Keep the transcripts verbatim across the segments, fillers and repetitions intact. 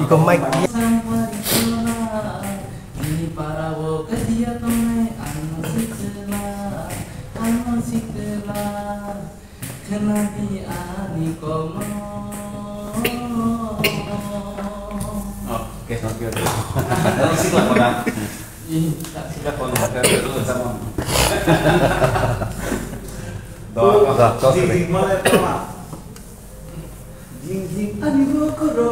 Iko mic. Ini para wo kedia tongnai ano sitela, ano sitela. Khnadi ani komo. Oke, oke, oke. Sikla kona. Sikla kona. Doa, doa, doa. Jing jing ani bokoro.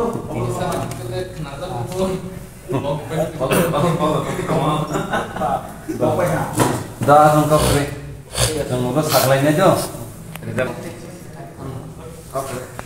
Da, ang kok re. Ang ulo saklai nai do. Kok re.